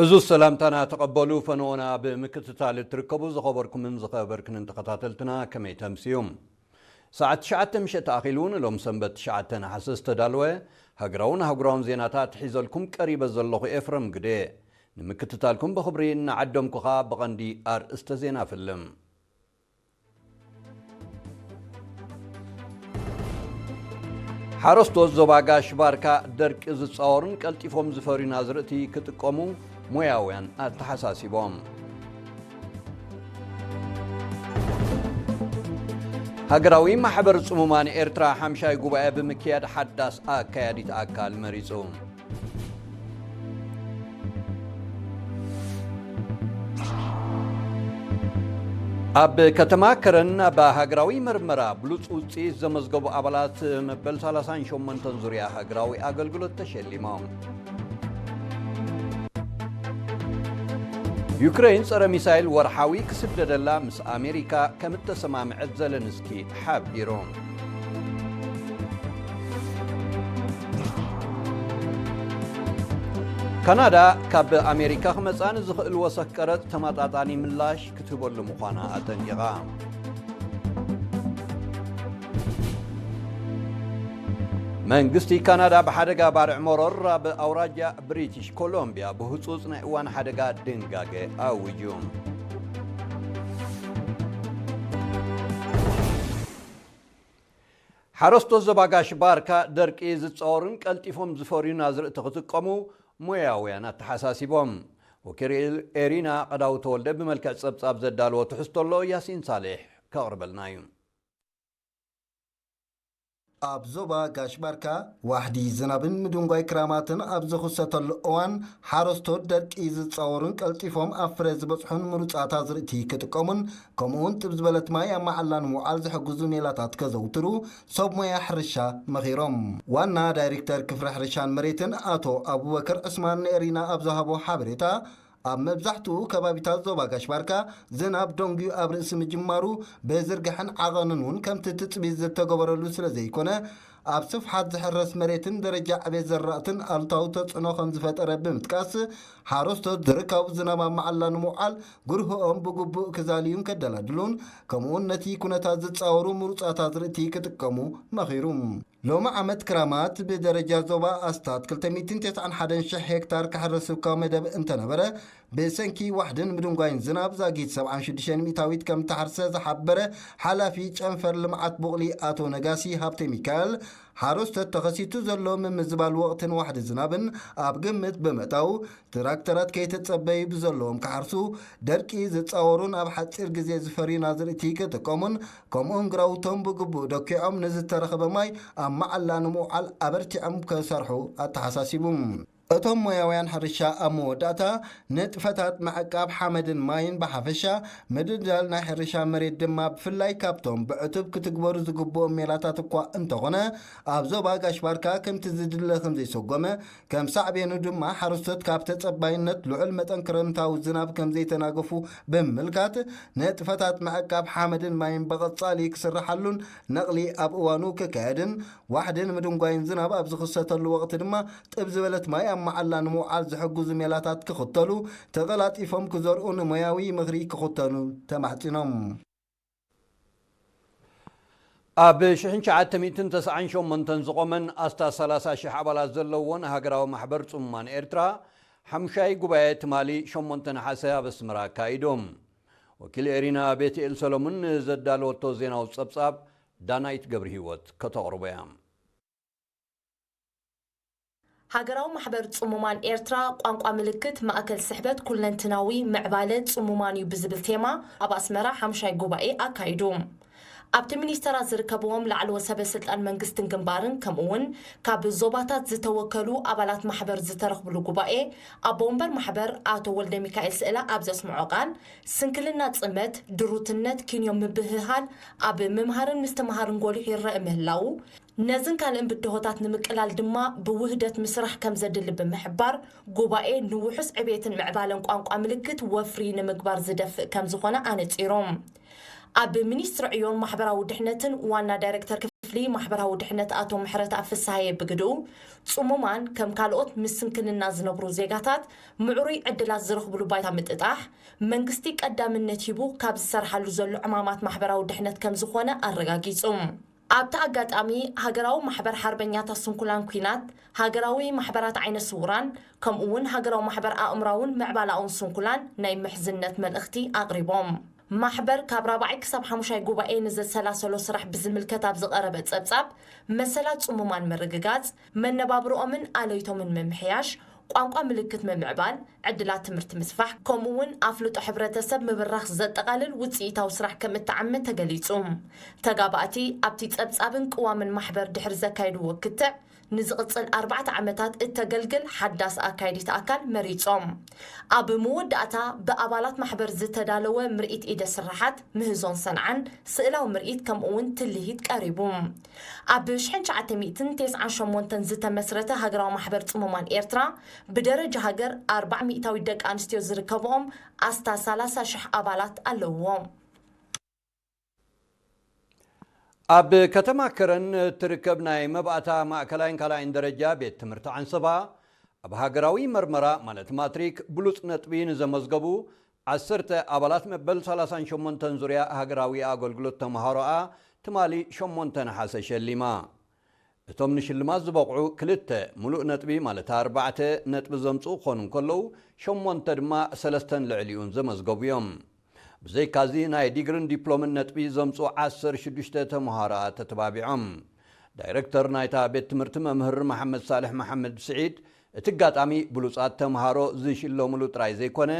እዚ ሰላምታና ተቐበሉ። ፈነወና ብምክትታል እትርከቡ ዝኸበርኩምን ዝኸበርክንን ተኸታተልትና ከመይ ተምስዩም? ሰዓት ትሽዓተ ምሸት ኣኺሉ ንሎም ሰንበት ትሽዓተ ነሓሰ ዝተዳለወ ሃገራውን ኣህጉራውን ዜናታት ሒዘልኩም ቀሪበ ዘለኹ ኤፍረም ግደ። ንምክትታልኩም ብኽብሪ እናዓደምኩኻ ብቐንዲ ኣርእስተ ዜና ፍልም። ሓረስቶት ዞባ ጋሽ ባርካ ደርቂ ዝጻወሩን ቀልጢፎም ዝፈርዩን ኣዝርእቲ ክጥቀሙ ሞያውያን ኣተሓሳሲቦም። ሃገራዊ ማሕበር ጽሙማን ኤርትራ ሓምሻይ ጉባኤ ብምክያድ ሓዳስ ኣካያዲት ኣካል መሪጹ። ኣብ ከተማ ከረን ኣብ ሃገራዊ መርመራ ብሉጽ ውጽኢት ዘመዝገቡ ኣባላት መበል ሰላሳን ሸሞንተን ዙርያ ሃገራዊ ኣገልግሎት ተሸሊሞም። ዩክሬን ጸረ ሚሳይል ወርሓዊ ክስደደላ ምስ ኣሜሪካ ከም እተሰማምዐት ዘለንስኪ ሓቢሩ። ካናዳ ካብ ኣሜሪካ ክመጻ ንዝኽእል ወሰኽ ቀረጽ ተመጣጣኒ ምላሽ ክትህበሉ ምዃና ኣጠንቂቓ። መንግስቲ ካናዳ ብሓደጋ ባርዕ መሮር ኣብ ኣውራጃ ብሪቲሽ ኮሎምቢያ ብህጹጽ ናይ እዋን ሓደጋ ድንጋገ ኣዊጁ። ሓረስቶት ዞባ ጋሽ ባርካ ደርቂ ዝጻወሩን ቀልጢፎም ዝፈርዩን ኣዝርእቲ ክጥቀሙ ሞያውያን ኣተሓሳሲቦም። ወኪል ኤሪና ቀዳው ተወልደ ብመልክዕ ጸብጻብ ዘዳለዎ ትሕዝቶ ኣሎ፣ ያሲን ሳሌሕ ከቕርበልና እዩ። ኣብ ዞባ ጋሽ ባርካ ዋሕዲ ዝናብን ምድንጓይ ክራማትን ኣብ ዝኽሰተሉ እዋን፣ ሓረስቶት ደርቂ ዝጻወሩን ቀልጢፎም ኣብ ፍረ ዝበጽሑን ምሩጻት ኣዝርእቲ ክጥቀሙን፣ ከምኡውን ጥብ ዝበለት ማይ ኣብ መዓላ ንምውዓል ዝሕግዙ ሜላታት ከዘውትሩ ሰብ ሞያ ሕርሻ መኺሮም። ዋና ዳይሬክተር ክፍሊ ሕርሻን መሬትን ኣቶ ኣቡበከር ዕስማን ንኤሪና ኣብ ዝሃቦ ሓበሬታ፣ ኣብ መብዛሕትኡ ከባቢታት ዞባ ጋሽ ባርካ ዝናብ ደንጉዩ ኣብ ርእሲ ምጅማሩ፣ ብዝርግሐን ዓቐንን እውን ከምቲ ትጽቢት ዝተገበረሉ ስለ ዘይኮነ፣ ኣብ ስፍሓት ዝሕረስ መሬትን ደረጃ ዕቤት ዘራእትን ኣሉታዊ ተጽዕኖ ከም ዝፈጠረ ብምጥቃስ፣ ሓረስቶት ዝርካቡ ዝናብ ኣብ መዓላ ንምውዓል ግርህኦም ብግቡእ ክዛልዩን ከደላድሉን፣ ከምኡውን ነቲ ኩነታት ዝጻወሩ ምሩጻት ኣዝርእቲ ክጥቀሙ መኺሩ። ሎሚ ዓመት ክራማት ብደረጃ ዞባ ኣስታት ክልተ ሚእትን ተስዓን ሓደን ሽሕ ሄክታር ክሕረስ እኳ መደብ እንተነበረ፣ ብሰንኪ ዋሕድን ምድንጓይን ዝናብ ዛጊት ሰብዓን ሽዱሽተን ሚእታዊት ከም እተሓርሰ ዝሓበረ ሓላፊ ጨንፈር ልምዓት ቡቕሊ ኣቶ ነጋሲ ሃብተ ሚካኤል፣ ሓረስቶት ተኸሲቱ ዘሎ ምምዝባል ወቕትን ዋሕዲ ዝናብን ኣብ ግምት ብምእታው፣ ትራክተራት ከይተጸበዩ ብዘለዎም ክሓርሱ፣ ደርቂ ዝጻወሩን ኣብ ሓጺር ግዜ ዝፈርዩን ኣዝርእቲ ክጥቀሙን፣ ከምኡውን ግራውቶም ብግቡእ ደኪዖም ንዝተረኸበ ማይ ኣብ መዓላ ንምውዓል ኣበርቲዖም ክሰርሑ ኣተሓሳሲቡ። እቶም ሞያውያን ሕርሻ ኣብ መወዳእታ፣ ንጥፈታት ምዕቃብ ሓመድን ማይን ብሓፈሻ፣ ምድልዳል ናይ ሕርሻ መሬት ድማ ብፍላይ ካብቶም ብዕቱብ ክትግበሩ ዝግብኦም ሜላታት እኳ እንተኾነ፣ ኣብ ዞባ ጋሽ ባርካ ከምቲ ዝድለ ከም ዘይሰጎመ፣ ከም ሳዕቤኑ ድማ ሓረስቶት ካብ ተጸባይነት ልዑል መጠን ክረምታዊ ዝናብ ከም ዘይተናገፉ ብምምልካት፣ ንጥፈታት ምዕቃብ ሓመድን ማይን ብቐጻሊ ክስርሓሉን ነቕሊ ኣብ እዋኑ ክካየድን፣ ዋሕድን ምድንጓይን ዝናብ ኣብ ዝኽሰተሉ ወቕቲ ድማ ጥብ ዝበለት ማይ ኣብ መዓላ ንምውዓል ዝሕግዙ ሜላታት ክኽተሉ፣ ተቐላጢፎም ክዘርኡን ሞያዊ ምኽሪ ክኽተሉ ተማሕጺኖም። ኣብ ሽሕን ትሽዓተ ሚእትን ተስዓን ሸሞንተን ዝቖመን ኣስታት ሰላሳ ሽሕ ኣባላት ዘለዎን ሃገራዊ ማሕበር ጽሙማን ኤርትራ ሓሙሻይ ጉባኤ ትማሊ ሸሞንተ ነሓሰ ኣብ ኣስመራ ኣካይዶም። ወኪል ኤሪና ቤትኤል ሰሎሙን ንዘዳለወቶ ዜናዊ ጸብጻብ ዳናይት ገብረ ህይወት ከተቕርቦ እያ። ሃገራዊ ማሕበር ጽሙማን ኤርትራ፣ ቋንቋ ምልክት ማእከል ስሕበት ኩለንትናዊ ምዕባለ ጽሙማን እዩ ብዝብል ቴማ ኣብ ኣስመራ ሓምሻይ ጉባኤ ኣካይዱ። ኣብቲ ሚኒስተራት ዝርከብዎም ላዕለዎት ሰበ ስልጣን መንግስትን ግንባርን፣ ከምኡ እውን ካብ ዞባታት ዝተወከሉ ኣባላት ማሕበር ዝተረኽብሉ ጉባኤ፣ ኣቦ ወንበር ማሕበር ኣቶ ወልደ ሚካኤል ስእላ ኣብ ዘስምዖ ቃል፣ ስንክልና ጽመት፣ ድሩትነት፣ ኪንዮ ምብህሃል ኣብ ምምሃርን ምስትምሃርን ጎሊሑ ይረአ ምህላዉ፣ ነዝን ካልእን ብድሆታት ንምቅላል ድማ ብውህደት ምስራሕ ከም ዘድሊ ብምሕባር፣ ጉባኤ ንውሑስ ዕቤትን ምዕባለን ቋንቋ ምልክት ወፍሪ ንምግባር ዝደፍእ ከም ዝኾነ ኣነጺሮም። ኣብ ሚኒስትሪ ዕዮን ማሕበራዊ ድሕነትን ዋና ዳይሬክተር ክፍሊ ክፍሊ ማሕበራዊ ድሕነት ኣቶ ምሕረተኣብ ፍስሃየ ብግድኡ፣ ጽሙማን ከም ካልኦት ምስ ስንክልና ዝነብሩ ዜጋታት ምዕሩይ ዕድላት ዝረኽብሉ ባይታ ምጥጣሕ፣ መንግስቲ ቀዳምነት ሂቡ ካብ ዝሰርሓሉ ዘሎ ዕማማት ማሕበራዊ ድሕነት ከም ዝኾነ ኣረጋጊጹ። ኣብቲ ኣጋጣሚ፣ ሃገራዊ ማሕበር ሓርበኛታት ስንኩላን ኲናት፣ ሃገራዊ ማሕበራት ዓይነ ስውራን፣ ከምኡ እውን ሃገራዊ ማሕበር ኣእምራውን ምዕባላውን ስንኩላን ናይ ምሕዝነት መልእኽቲ ኣቕሪቦም። ማሕበር ካብ ራብዓይ ክሳብ ሓሙሻይ ጉባኤ ንዘሰላሰሎ ስራሕ ብዝምልከት ኣብ ዝቐረበ ጸብጻብ፣ መሰላት ጽሙማን ምርግጋጽ፣ መነባብሮኦምን ኣለይቶምን ምምሕያሽ፣ ቋንቋ ምልክት ምምዕባል፣ ዕድላት ትምህርቲ ምስፋሕ፣ ከምኡ እውን ኣፍልጦ ሕብረተሰብ ምብራኽ ዘጠቓልል ውጽኢታዊ ስራሕ ከም እተዓመ ተገሊጹ። ተጋባእቲ ኣብቲ ጸብጻብን ቅዋምን ማሕበር ድሕሪ ዘካየድዎ ክትዕ፣ ንዝቕጽል ኣርባዕተ ዓመታት እተገልግል ሓዳስ ኣካይዲት ኣካል መሪጾም። ኣብ መወዳእታ ብኣባላት ማሕበር ዝተዳለወ ምርኢት ኢደ ስራሓት ምህዞን ሰንዓን ስእላዊ ምርኢት ከምኡ እውን ትልሂት ቀሪቡ። ኣብ ሽሕን ትሽዓተ ሚእትን ተስዓን ሸሞንተን ዝተመስረተ ሃገራዊ ማሕበር ጽሙማን ኤርትራ ብደረጃ ሃገር ኣርባዓ ሚእታዊት ደቂ ኣንስትዮ ዝርከብኦም ኣስታት ሰላሳ ሽሕ ኣባላት ኣለውዎ። ኣብ ከተማ ከረን እትርከብ ናይ መባእታ ማእከላይን ካልኣይን ደረጃ ቤት ትምህርቲ ዓንሰባ፣ ኣብ ሃገራዊ መርመራ ማለት ማትሪክ ብሉጽ ነጥቢ ንዘመዝገቡ ዓሰርተ ኣባላት መበል ሰላሳን ሸሞንተን ዙርያ ሃገራዊ ኣገልግሎት ተምሃሮኣ ትማሊ ሸሞንተ ነሓሰ ሸሊማ። እቶም ንሽልማት ዝበቕዑ ክልተ ምሉእ ነጥቢ ማለት ኣርባዕተ ነጥቢ ዘምጽኡ ክኾኑ እንከለዉ፣ ሸሞንተ ድማ ሰለስተን ልዕሊኡን ዘመዝገቡ እዮም። ብዘይካዚ ናይ ዲግርን ዲፕሎምን ነጥቢ ዘምጽኡ ዓሰርተ ሽዱሽተ ተምሃሮኣ ተተባቢዖም። ዳይረክተር ናይታ ቤት ትምህርቲ መምህር መሓመድ ሳልሕ መሓመድ ስዒድ፣ እቲ ኣጋጣሚ ብሉጻት ተምሃሮ ዝሽለሙሉ ጥራይ ዘይኮነ፣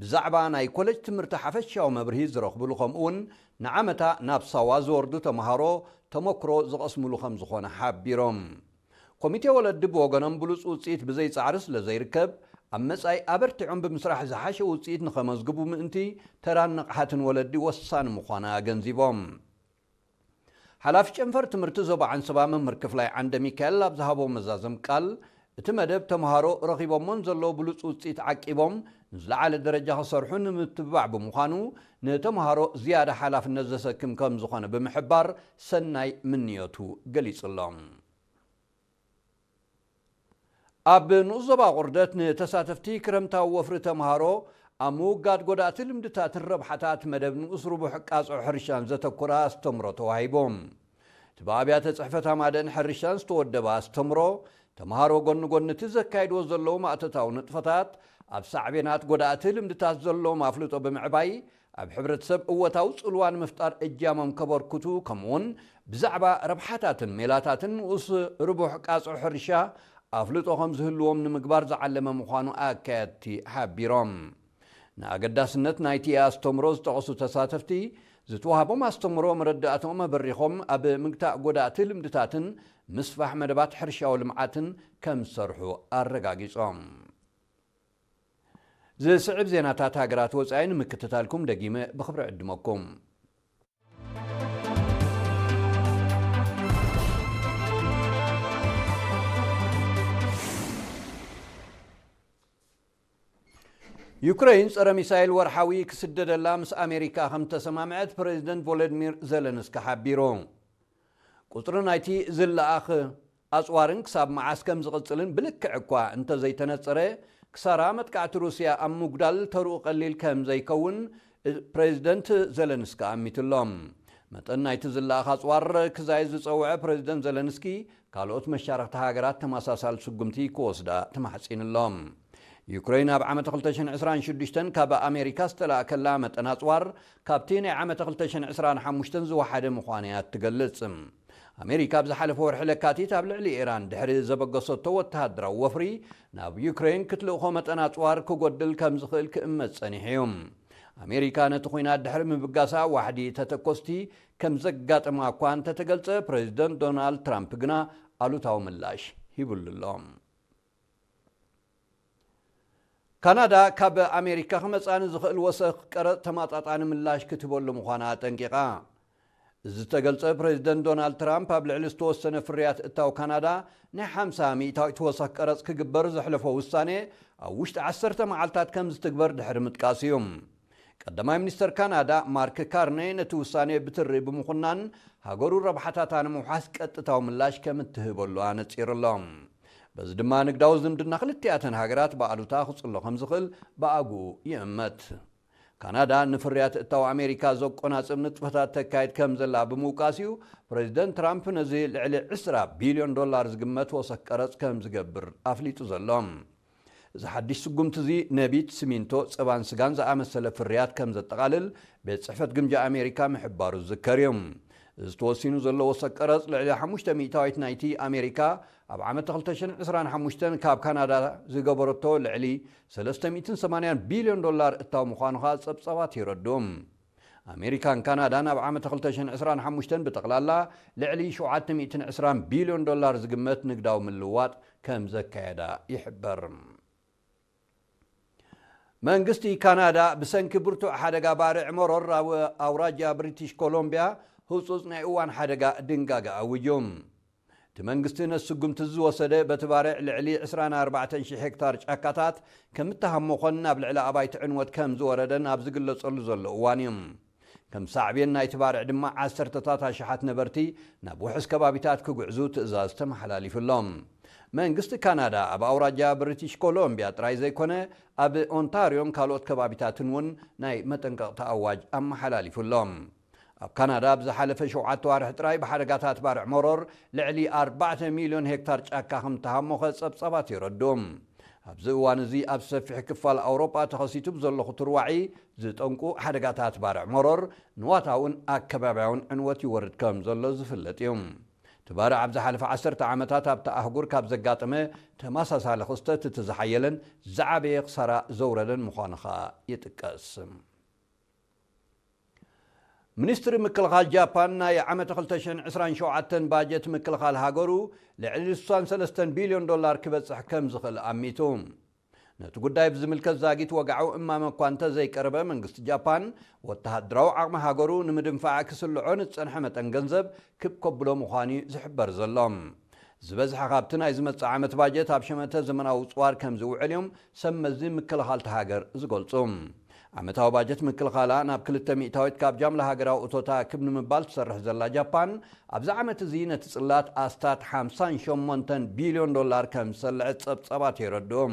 ብዛዕባ ናይ ኮለጅ ትምህርቲ ሓፈሻዊ መብርሂ ዝረኽብሉ ከምኡ እውን ንዓመታ ናብ ሳዋ ዝወርዱ ተምሃሮ ተመክሮ ዝቐስምሉ ከም ዝኾነ ሓቢሮም። ኮሚቴ ወለዲ ብወገኖም ብሉጽ ውጽኢት ብዘይ ጻዕሪ ስለ ዘይርከብ፣ ኣብ መጻኢ ኣበርቲዖም ብምስራሕ ዝሓሸ ውጽኢት ንኸመዝግቡ ምእንቲ ተራን ንቕሓትን ወለዲ ወሳኒ ምዃና ኣገንዚቦም። ሓላፊ ጨንፈር ትምህርቲ ዞባ ዓንሰባ መምህር ክፍላይ ዓንደ ሚካኤል ኣብ ዝሃቦ መዛዘም ቃል፣ እቲ መደብ ተምሃሮ ረኺቦሞን ዘለዉ ብሉጽ ውጽኢት ዓቂቦም ንዝለዓለ ደረጃ ክሰርሑ ንምትብባዕ ብምዃኑ፣ ንተምሃሮ ዝያዳ ሓላፍነት ዘሰክም ከም ዝኾነ ብምሕባር ሰናይ ምንዮቱ ገሊጹሎም። ኣብ ንኡስ ዞባ ቁርደት ንተሳተፍቲ ክረምታዊ ወፍሪ ተምሃሮ ኣብ ምውጋድ ጎዳእቲ ልምድታትን ረብሓታት መደብ ንኡስ ርቡሕ ቃጽዖ ሕርሻን ዘተኩረ ኣስተምሮ ተዋሂቦም። እቲ ብኣብያተ ጽሕፈት ኣማደን ሕርሻን ዝተወደበ ኣስተምሮ፣ ተምሃሮ ጎኒ ጎኒ እቲ ዘካይድዎ ዘለዉ ማእቶታዊ ንጥፈታት፣ ኣብ ሳዕቤናት ጎዳእቲ ልምድታት ዘለዎም ኣፍልጦ ብምዕባይ፣ ኣብ ሕብረተሰብ እወታዊ ጽልዋ ንምፍጣር እጃሞም ከበርክቱ፣ ከምኡውን ብዛዕባ ረብሓታትን ሜላታትን ንኡስ ርቡሕ ቃጽዖ ሕርሻ ኣፍልጦ ከም ዝህልዎም ንምግባር ዝዓለመ ምዃኑ ኣካየድቲ ሓቢሮም። ንኣገዳስነት ናይቲ ኣስተምሮ ዝጠቐሱ ተሳተፍቲ፣ ዝተዋህቦም ኣስተምሮ መረዳእታኦም ኣበሪኾም ኣብ ምግታእ ጎዳእቲ ልምድታትን ምስፋሕ መደባት ሕርሻዊ ልምዓትን ከም ዝሰርሑ ኣረጋጊጾም። ዝስዕብ ዜናታት ሃገራት ወጻኢ ንምክትታልኩም ደጊመ ብኽብሪ ዕድመኩም። ዩክረይን ጸረ ሚሳይል ወርሓዊ ክስደደላ ምስ ኣሜሪካ ከም ተሰማምዐት ፕሬዚደንት ቮሎዲሚር ዘለንስኪ ሓቢሩ። ቁጽሪ ናይቲ ዝለኣኽ ኣጽዋርን ክሳብ መዓስ ከም ዝቕጽልን ብልክዕ እኳ እንተዘይተነጸረ፣ ክሳራ መጥቃዕቲ ሩስያ ኣብ ምጉዳል ተርኡ ቀሊል ከም ዘይከውን ፕሬዚደንት ዘለንስኪ ኣሚቱሎም። መጠን ናይቲ ዝለኣኽ ኣጽዋር ክዛይድ ዝጸውዐ ፕሬዚደንት ዘለንስኪ፣ ካልኦት መሻርኽቲ ሃገራት ተመሳሳሊ ስጉምቲ ክወስዳ ተማሕጺኑሎም። ዩክረይን ኣብ ዓመት ክልተ ሽሕን ዕስራን ሽዱሽተን ካብ ኣሜሪካ ዝተላእከላ መጠን ኣጽዋር ካብቲ ናይ ዓመት ክልተ ሽሕን ዕስራን ሓሙሽተን ዝወሓደ ምዃኑ እያ እትገልጽ። ኣሜሪካ ኣብ ዝሓለፈ ወርሒ ለካቲት ኣብ ልዕሊ ኢራን ድሕሪ ዘበገሰቶ ወተሃደራዊ ወፍሪ፣ ናብ ዩክረይን ክትልእኾ መጠን ኣጽዋር ክጎድል ከም ዝኽእል ክእመት ጸኒሑ እዩ። ኣሜሪካ ነቲ ኲናት ድሕሪ ምብጋሳ ዋሕዲ ተተኮስቲ ከም ዘጋጠማ እኳ እንተተገልጸ፣ ፕሬዚደንት ዶናልድ ትራምፕ ግና ኣሉታዊ ምላሽ ሂብሉ ኣሎ። ካናዳ ካብ ኣሜሪካ ክመጻ ንዝኽእል ወሰኽ ቀረጽ ተማጣጣኒ ምላሽ ክትህበሉ ምዃና ኣጠንቂቓ። እዚ ዝተገልጸ ፕሬዚደንት ዶናልድ ትራምፕ ኣብ ልዕሊ ዝተወሰነ ፍርያት እታው ካናዳ ናይ ሓምሳ ሚእታዊት ወሰኽ ቀረጽ ክግበር ዘሕለፎ ውሳኔ ኣብ ውሽጢ ዓሰርተ መዓልታት ከም ዝትግበር ድሕሪ ምጥቃስ እዩ። ቀዳማይ ሚኒስተር ካናዳ ማርክ ካርኔ ነቲ ውሳኔ ብትሪ ብምኹናን፣ ሃገሩ ረብሓታታ ንምውሓስ ቀጥታዊ ምላሽ ከም እትህበሉ ኣነጺሩ ኣሎ። በዚ ድማ ንግዳዊ ዝምድና ክልቲኣተን ሃገራት ብኣሉታ ክጽሎ ከም ዝኽእል ብኣግኡ ይእመት። ካናዳ ንፍርያት እታው ኣሜሪካ ዘቆናጽብ ንጥፈታት ተካይድ ከም ዘላ ብምውቃስ እዩ፣ ፕሬዚደንት ትራምፕ ነዚ ልዕሊ ዕስራ ቢልዮን ዶላር ዝግመት ወሰኽ ቀረጽ ከም ዝገብር ኣፍሊጡ ዘሎ። እዚ ሓድሽ ስጉምቲ እዚ ነቢት፣ ሲሚንቶ፣ ጸባን ስጋን ዝኣመሰለ ፍርያት ከም ዘጠቓልል ቤት ጽሕፈት ግምጃ ኣሜሪካ ምሕባሩ ዝዝከር እዩ። እዚ ተወሲኑ ዘሎ ወሰኽ ቀረጽ ልዕሊ ሓሙሽተ ሚእታዊት ናይቲ ኣሜሪካ ኣብ ዓመት ክልተ ሽሕን ዕስራን ሓሙሽተን ካብ ካናዳ ዝገበረቶ ልዕሊ ሰለስተ ሚእትን ሰማንያን ቢልዮን ዶላር እታው ምዃኑ ከኣ ጸብጻባት የረድኡ። ኣሜሪካን ካናዳን ኣብ ዓመት ክልተ ሽሕን ዕስራን ሓሙሽተን ብጠቕላላ ልዕሊ ሸውዓተ ሚእትን ዕስራን ቢልዮን ዶላር ዝግመት ንግዳዊ ምልውዋጥ ከም ዘካየዳ ይሕበር። መንግስቲ ካናዳ ብሰንኪ ብርቱዕ ሓደጋ ባርዕ መሮር ኣብ ኣውራጃ ብሪቲሽ ኮሎምቢያ ህጹጽ ናይ እዋን ሓደጋ ድንጋገ ኣዊጁ። እቲ መንግስቲ ነቲ ስጉምቲ ዝወሰደ በቲ ባርዕ ልዕሊ ዕስራን ኣርባዕተን ሽሕ ሄክታር ጫካታት ከም እተሃሞኸን ናብ ልዕሊ ኣባይቲ ዕንወት ከም ዝወረደን ኣብ ዝግለጸሉ ዘሎ እዋን እዩ። ከም ሳዕቤን ናይቲ ባርዕ ድማ ዓሰርተታት ኣሽሓት ነበርቲ ናብ ውሑስ ከባቢታት ክጉዕዙ ትእዛዝ ተመሓላሊፉሎም። መንግስቲ ካናዳ ኣብ ኣውራጃ ብሪቲሽ ኮሎምቢያ ጥራይ ዘይኮነ፣ ኣብ ኦንታርዮን ካልኦት ከባቢታትን እውን ናይ መጠንቀቕታ ኣዋጅ ኣመሓላሊፉሎም። ኣብ ካናዳ ኣብ ዝሓለፈ ሸውዓተ ዋርሒ ጥራይ ብሓደጋታት ባርዕ መሮር ልዕሊ ኣርባዕተ ሚልዮን ሄክታር ጫካ ከም ተሃሞኸ ጸብጻባት የረድኡ። ኣብዚ እዋን እዚ ኣብ ሰፊሕ ክፋል ኣውሮጳ ተኸሲቱ ብዘሎ ክትርዋዒ ዝጠንቁ ሓደጋታት ባርዕ መሮር ንዋታውን ኣከባብያውን ዕንወት ይወርድ ከም ዘሎ ዝፍለጥ እዩ። እቲ ባርዕ ኣብ ዝሓለፈ ዓሰርተ ዓመታት ኣብታ ኣህጉር ካብ ዘጋጠመ ተመሳሳሊ ክስተት እቲ ዝሓየለን ዝዓበየ ክሳራ ዘውረደን ምዃኑ ኸኣ ይጥቀስ። ሚኒስትሪ ምክልኻል ጃፓን ናይ ዓመት ክልተ ሽሕን ዕስራን ሸውዓተን ባጀት ምክልኻል ሃገሩ ልዕሊ ስሳን ሰለስተን ቢልዮን ዶላር ክበጽሕ ከም ዝኽእል ኣሚቱ። ነቲ ጉዳይ ብዝምልከት ዛጊት ወግዓዊ እማመ እኳ እንተዘይቀረበ፣ መንግስቲ ጃፓን ወተሃደራዊ ዓቕሚ ሃገሩ ንምድንፋዕ ክስልዖ ንዝጸንሐ መጠን ገንዘብ ክብ ከብሎ ምዃኑ እዩ ዝሕበር ዘሎ። ዝበዝሐ ካብቲ ናይ ዝመጽእ ዓመት ባጀት ኣብ ሸመተ ዘመናዊ ጽዋር ከም ዝውዕል እዮም ሰብ መዚ ምክልኻል እታ ሃገር ዝገልጹ። ዓመታዊ ባጀት ምክልኻላ ናብ ክልተ ሚእታዊት ካብ ጃምላ ሃገራዊ እቶታ ክብ ንምባል ትሰርሕ ዘላ ጃፓን፣ ኣብዚ ዓመት እዚ ነቲ ጽላት ኣስታት ሓምሳን ሸሞንተን ቢልዮን ዶላር ከም ዝሰልዐት ጸብጻባት የረድኡ።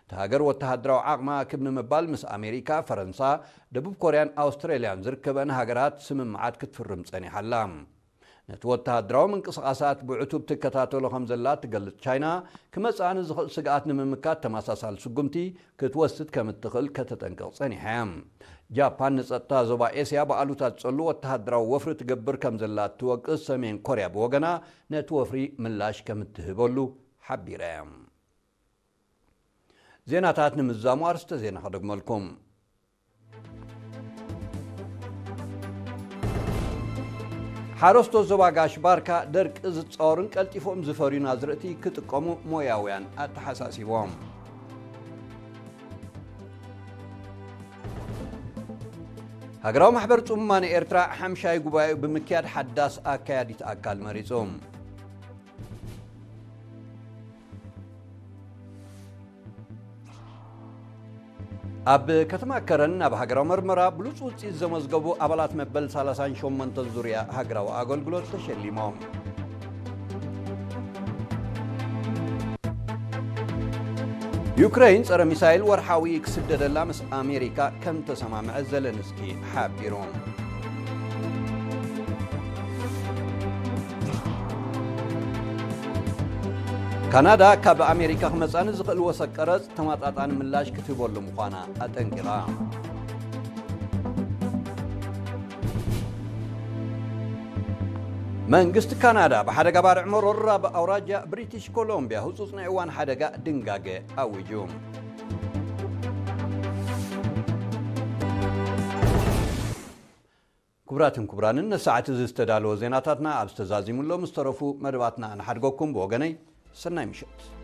እታ ሃገር ወተሃደራዊ ዓቕማ ክብ ንምባል ምስ ኣሜሪካ፣ ፈረንሳ፣ ደቡብ ኮርያን ኣውስትራልያን ዝርከበን ሃገራት ስምምዓት ክትፍርም ጸኒሓ ኣላ። ነቲ ወተሃደራዊ ምንቅስቓሳት ብዕቱብ ትከታተሎ ከም ዘላ ትገልጽ ቻይና፣ ክመጽኣ ንዝኽእል ስግኣት ንምምካት ተመሳሳሊ ስጉምቲ ክትወስድ ከም እትኽእል ከተጠንቅቕ ጸኒሓ እያ። ጃፓን ንጸጥታ ዞባ ኤስያ ብኣሉታ ትጸሉ ወተሃደራዊ ወፍሪ ትገብር ከም ዘላ እትወቅስ ሰሜን ኮርያ ብወገና፣ ነቲ ወፍሪ ምላሽ ከም እትህበሉ ሓቢራ እያ። ዜናታት ንምዝዛሙ ኣርስተ ዜና ከደግመልኩም። ሓረስቶት ዞባ ጋሽ ባርካ ደርቂ ዝጻወሩን ቀልጢፎም ዝፈርዩን ኣዝርእቲ ክጥቀሙ ሞያውያን ኣተሓሳሲቦም። ሃገራዊ ማሕበር ጽሙማን ኤርትራ ሓምሻይ ጉባኤኡ ብምክያድ ሓዳስ ኣካያዲት ኣካል መሪጹ። ኣብ ከተማ ከረን ኣብ ሃገራዊ መርመራ ብሉጽ ውጽኢት ዘመዝገቡ ኣባላት መበል ሰላሳን ሸሞንተን ዙርያ ሃገራዊ ኣገልግሎት ተሸሊሞም። ዩክረይን ጸረ ሚሳይል ወርሓዊ ክስደደላ ምስ ኣሜሪካ ከም ተሰማምዐ ዘለንስኪ ሓቢሩ። ካናዳ ካብ ኣሜሪካ ክመጻ ንዝኽእል ወሰኽ ቀረጽ ተመጣጣኒ ምላሽ ክትህበሉ ምዃና ኣጠንቂቓ። መንግስቲ ካናዳ ብሓደጋ ባርዕ መሮር ኣብ ኣውራጃ ብሪቲሽ ኮሎምቢያ ህጹጽ ናይ እዋን ሓደጋ ድንጋገ ኣዊጁ። ክቡራትን ክቡራንን፣ ነሰዓት እዚ ዝተዳለወ ዜናታትና ኣብ ዝተዛዚሙሎም ዝተረፉ መደባትና ንሓድገኩም። ብወገነይ ሰናይ ምሸት።